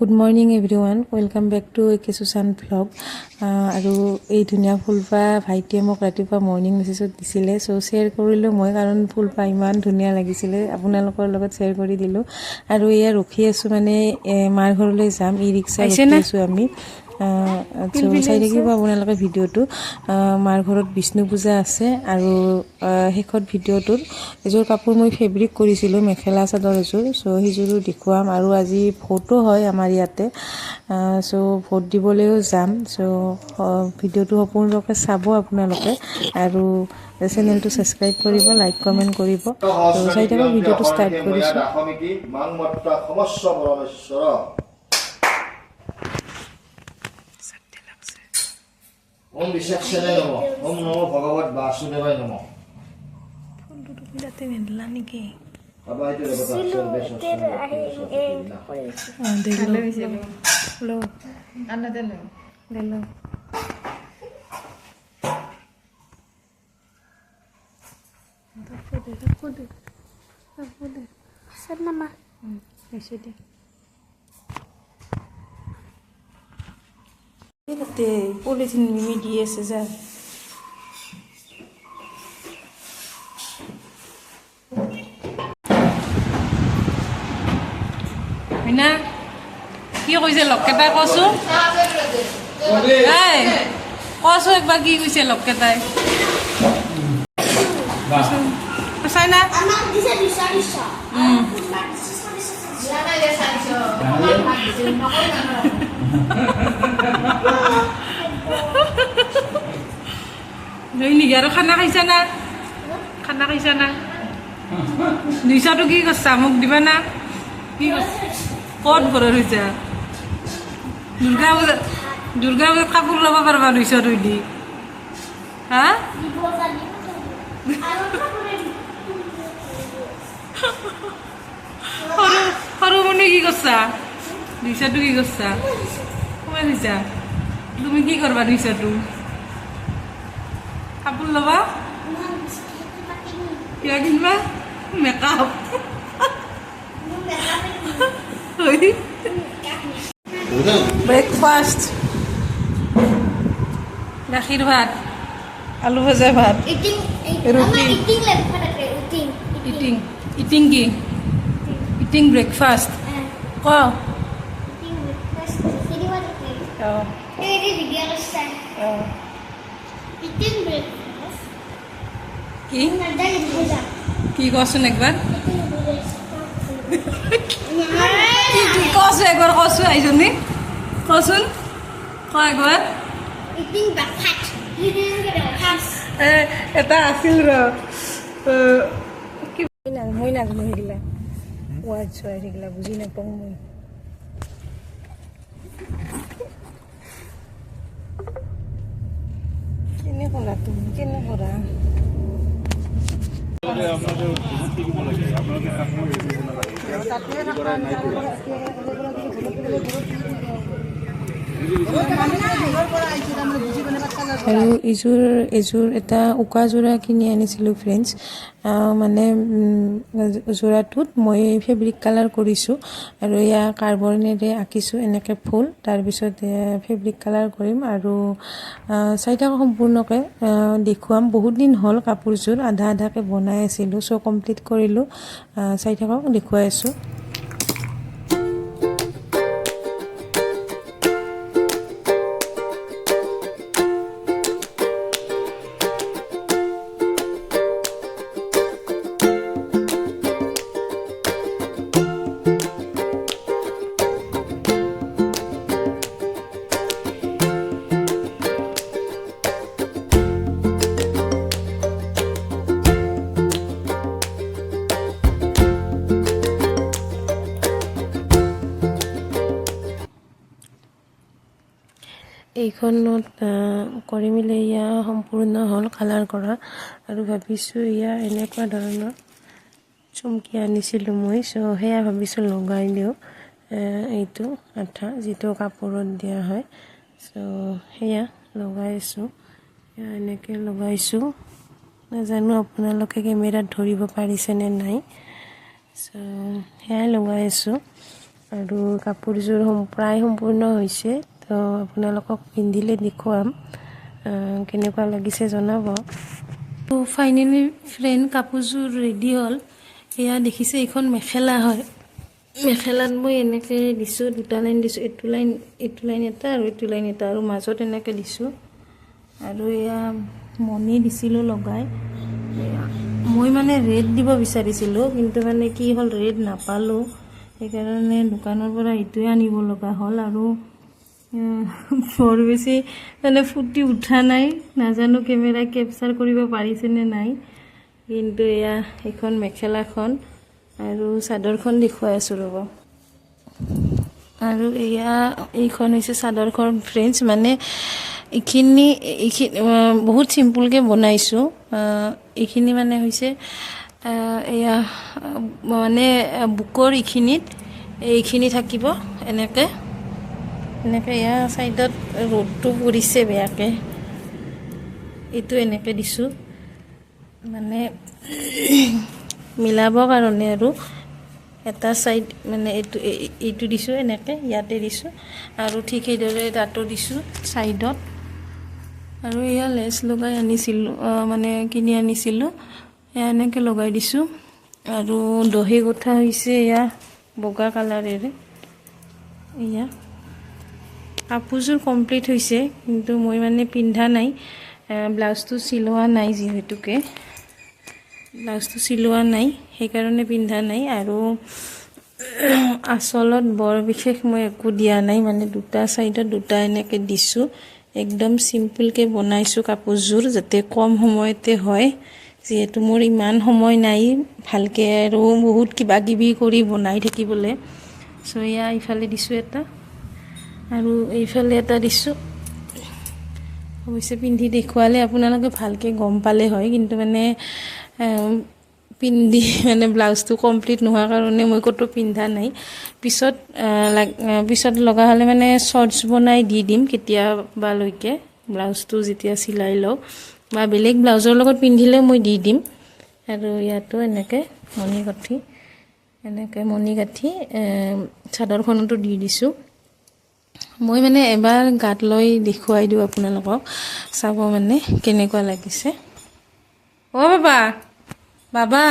Good morning everyone, welcome back to A K Susan vlog. আৰু এই ধুনীয়া ফুলপাহ ভাইটিয়ে মোক ৰাতিপুৱা মৰ্ণিং মেছেজত দিছিলে, চ' শ্বেয়াৰ কৰিলোঁ মই, কাৰণ ফুলপাহ ইমান ধুনীয়া লাগিছিলে, আপোনালোকৰ লগত শ্বেয়াৰ কৰি দিলোঁ। আৰু এয়া ৰখি আছোঁ, মানে মাৰ ঘৰলৈ যাম, ই ৰিক্সা ৰখি আছোঁ আমি। চাই থাকিব আপোনালোকে ভিডিঅ'টো। মাৰ ঘৰত বিষ্ণু পূজা আছে। আৰু শেষত ভিডিঅ'টোত এযোৰ কাপোৰ মই ফেব্ৰিক কৰিছিলোঁ, মেখেলা চাদৰ এযোৰ, চ' সেইযোৰো দেখুৱাম। আৰু আজি ভোটো হয় আমাৰ ইয়াতে, চ' ভোট দিবলৈও যাম। চ' ভিডিঅ'টো সম্পূৰ্ণকৈ চাব আপোনালোকে আৰু চেনেলটো ছাবস্ক্ৰাইব কৰিব, লাইক কমেণ্ট কৰিব। ত' চাই থাকক, ভিডিঅ'টো ষ্টাৰ্ট কৰিছোঁ। ওম বিশেষেনে নম, ওম নমো ভগৱত বাসুদেৱায় নম। ফুলটো তুমি তাতে নিদিলা নেকি? তাতে পলিথিন মিমি দি আছে যা। মিনা কি কৈছে লগকেইটাই কচোন, এই কচোন একবাৰ কি কৈছে লগকেইটাই সঁচাই না? নেকি আৰু খানা খাইছা না? খানা খাইছা না? 200টো কি কৰছা, মোক দিবা না? কি ক'ত ঘৰত হৈছা? দুৰ্গা পূজা, দুৰ্গা পূজাত কাপোৰ ল'ব পাৰিবা 200টো দি? হা, সৰু সৰু মনে কি কৰছা? 200টো কি কৰছা? সোমাই দিছা? তুমি কি কৰবা 200টো? কাপোৰ ল'বা, কিবা কিনবা, মেকআপ? ব্ৰেকফাষ্ট গাখীৰ ভাত, আলু ভজা ভাত, ৰুটি। ইটিং ইটিং কি ইটিং ব্ৰেকফাষ্ট ক। কি কি কচোন একবাৰ, কি কচোন একবাৰ, কচোন আইজনী, কচোন ক একবাৰ। এটা আছিল ৰ, কি মই নাজানো সেইগিলা ৱাৰ্ড চোৱাই সেইগিলা বুজি নাপাওঁ মই। কেনে কৰা তুমি, কেনে কৰা? আৰু এযোৰ এযোৰ এটা উকা যোৰা কিনি আনিছিলোঁ ফ্ৰেণ্ডছ, মানে যোৰাটোত মই ফেব্ৰিক কালাৰ কৰিছোঁ আৰু এয়া কাৰ্বনেৰে আঁকিছোঁ এনেকৈ ফুল। তাৰপিছত ফেব্ৰিক কালাৰ কৰিম আৰু চাই থাকক সম্পূৰ্ণকৈ দেখুৱাম। বহুত দিন হ'ল কাপোৰযোৰ আধা আধাকৈ বনাই আছিলোঁ, চ' কমপ্লিট কৰিলোঁ। চাই থাকক, দেখুৱাই আছোঁ। এইখনত কৰি মেলি এয়া সম্পূৰ্ণ হ'ল কালাৰ কৰা। আৰু ভাবিছোঁ এয়া এনেকুৱা ধৰণৰ চুমকি আনিছিলোঁ মই, চ' সেয়া ভাবিছোঁ লগাই দিওঁ। এইটো আঠা যিটো কাপোৰত দিয়া হয়, চ' সেয়া লগাই আছোঁ। এনেকৈ লগাইছোঁ, নাজানো আপোনালোকে কেমেৰাত ধৰিব পাৰিছেনে নাই। চ' সেয়াই লগাই আছোঁ। আৰু কাপোৰযোৰ প্ৰায় সম্পূৰ্ণ হৈছে। তো আপোনালোকক পিন্ধিলে দেখুৱাম, কেনেকুৱা লাগিছে জনাব। তো ফাইনেলি ফ্ৰেণ্ড, কাপোৰযোৰ ৰেডি হ'ল। এয়া দেখিছে, এইখন মেখেলা হয়। মেখেলাত মই এনেকৈ দিছোঁ, দুটা লাইন দিছোঁ, এইটো লাইন এটা আৰু এইটো লাইন এটা আৰু মাজত এনেকৈ দিছোঁ। আৰু এয়া মণি দিছিলোঁ লগাই। এয়া মই মানে ৰেড দিব বিচাৰিছিলোঁ, কিন্তু মানে কি হ'ল, ৰেড নাপালোঁ। সেইকাৰণে দোকানৰ পৰা এইটোৱে আনিব লগা হ'ল। আৰু বৰ বেছি মানে ফুটি উঠা নাই, নাজানো কেমেৰা কেপচাৰ কৰিব পাৰিছেনে নাই। কিন্তু এয়া এইখন মেখেলাখন আৰু চাদৰখন দেখুৱাই আছোঁ, ৰ'ব। আৰু এয়া এইখন হৈছে চাদৰখন ফ্ৰেণ্ডছ। মানে এইখিনি বহুত চিম্পুলকৈ বনাইছোঁ। এইখিনি মানে হৈছে এয়া মানে বুকুৰ এইখিনিত এইখিনি থাকিব এনেকৈ এনেকৈ। এয়া ছাইডত ৰ'দটো পৰিছে বেয়াকৈ। এইটো এনেকৈ দিছোঁ মানে মিলাবৰ কাৰণে। আৰু এটা ছাইড মানে এইটো দিছোঁ এনেকৈ, ইয়াতে দিছোঁ আৰু ঠিক সেইদৰে তাতো দিছোঁ ছাইডত। আৰু এয়া লেচ লগাই আনিছিলোঁ, মানে কিনি আনিছিলোঁ। এয়া এনেকৈ লগাই দিছোঁ। আৰু দহি গুঠা হৈছে এয়া বগা কালাৰেৰে। এয়া কাপোৰযোৰ কমপ্লিট হৈছে, কিন্তু মই মানে পিন্ধা নাই, ব্লাউজটো চিলোৱা নাই। যিহেতুকে ব্লাউজটো চিলোৱা নাই, সেইকাৰণে পিন্ধা নাই। আৰু আচলত বৰ বিশেষ মই একো দিয়া নাই, মানে দুটা ছাইডত দুটা এনেকৈ দিছোঁ। একদম চিম্পুলকৈ বনাইছোঁ কাপোৰযোৰ, যাতে কম সময়তে হয়, যিহেতু মোৰ ইমান সময় নাই ভালকৈ আৰু বহুত কিবা কিবি কৰি বনাই থাকিবলৈ। চ' এয়া ইফালে দিছোঁ এটা আৰু এইফালে এটা দিছোঁ। অৱশ্যে পিন্ধি দেখুৱালে আপোনালোকে ভালকৈ গম পালে হয়, কিন্তু মানে পিন্ধি মানে ব্লাউজটো কমপ্লিট নোহোৱাৰ কাৰণে মই ক'তো পিন্ধা নাই। পিছত লগা হ'লে মানে শ্বৰ্টছ বনাই দি দিম কেতিয়াবালৈকে, ব্লাউজটো যেতিয়া চিলাই লওঁ বা বেলেগ ব্লাউজৰ লগত পিন্ধিলেও মই দি দিম। আৰু ইয়াতো এনেকৈ মণি গাঁঠি, এনেকৈ মণি গাঁঠি চাদৰখনতো দি দিছোঁ। মই মানে এবাৰ গাত লৈ দেখুৱাই দিওঁ আপোনালোকক, চাব মানে কেনেকুৱা লাগিছে। অ' বাবা, বাবা,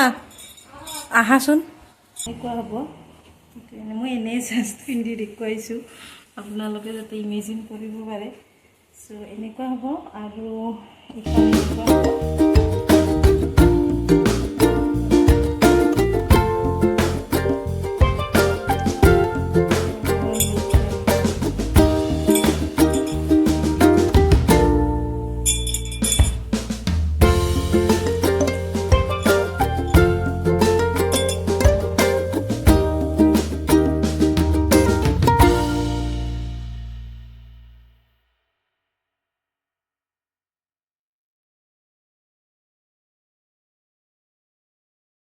আহাচোন। এনেকুৱা হ'ব। মই এনেই জাষ্ট পিন্ধি দেখুৱাইছোঁ আপোনালোকে যাতে ইমেজিন কৰিব পাৰে। চ' এনেকুৱা হ'ব আৰু এইখন এনেকুৱা হ'ব।